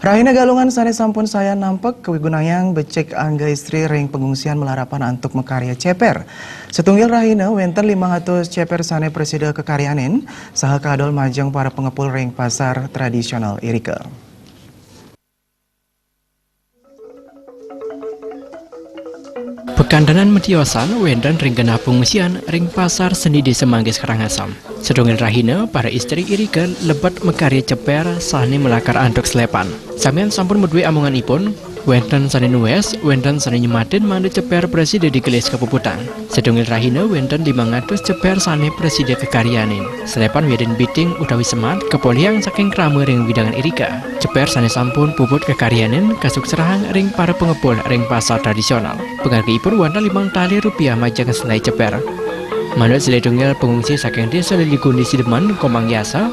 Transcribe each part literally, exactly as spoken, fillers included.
Rahina galungan sané sampun sayan nampek kawigunayang becik angga istri ring pengungsian malarapan antuk makarya ceper. Satunggil rahina wénten limang atus ceper sané prasida kakaryanin saha kadol majeng para pangepul ring pasar tradisional irika. Pakantenan matiosan wénten ring genah pengungsian ring Pasar Seni Désa Manggis Karangasem. Satunggil rahina, para istri irika lebet makarya ceper sané malakar antuk selepan. Samian sampun madué amonganipun, wénten sané nuwés, wénten sané nyematin mangda ceper prasida digelis ka puputang. Satunggil rahina wénten limang atus ceper sané prasida kakaryanin. Selepan wiadin biting utawi semat kapolihang saking krama ring wewidangan irika. Ceper sané sampun puput kakaryanin kasuksrahang ring para pangepul ring pasar tradisional. Pangargaipun wantah limang tali rupiah majeng selai ceper. Manut silih tunggil pangungsi saking Désa Liligundi Sidemen, Komang Yasa,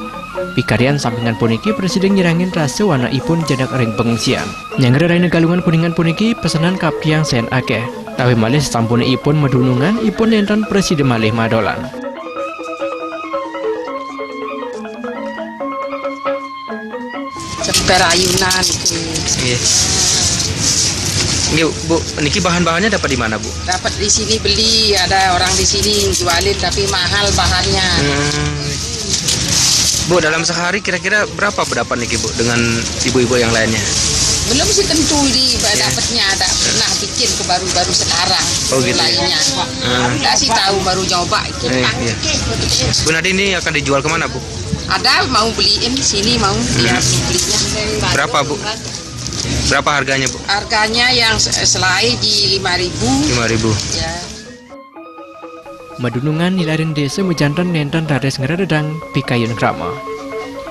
pikaryan sampingan puniki prasida nyirangin rasa wanakipun jenek ring pangungsian. Nyanggra rahina galungan Kuningan puniki pesenan kapiang sayan akéh. Tawih malih sasampuné ipun madunungan, ipun nénten prasida malih madolan. Ceper ayunan itu. Nggih. Nggih, Bu, niki bahan-bahannya dapat di mana, Bu? Dapat di sini beli, ada orang di sini jualin tapi mahal bahannya. Hmm. Bu, dalam sehari kira-kira berapa dapat niki, Bu, dengan ibu-ibu yang lainnya? Belum sih tentu di dapatnya, ada pernah bikin ke baru-baru sekarang. Oh, gitu ya. Mulainya. Hmm. Nggak sih tahu, baru nyoba gitu. Eh, iya. Bu Nadi, ini akan dijual kemana, Bu? Ada mau beliin sini, mau dia belinya. Berapa, Bu? Berapa harganya, Bu? Harganya yang se- selai di lima ribu. Lima ribu. Ya. Madunungan nilarin désa majanten nénten raris ngrededang pikayun krama.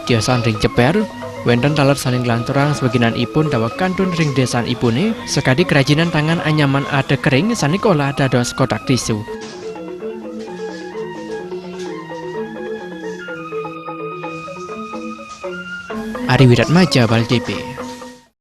Tiosan ring ceper, wénten taler sané nglanturang swaginanipun daweg kantun ring désanipuné, sakadi kerajinan tangan anyaman ada kering sané kaolah dados kotak tisu. Ari Wiratmaja, Bali T V.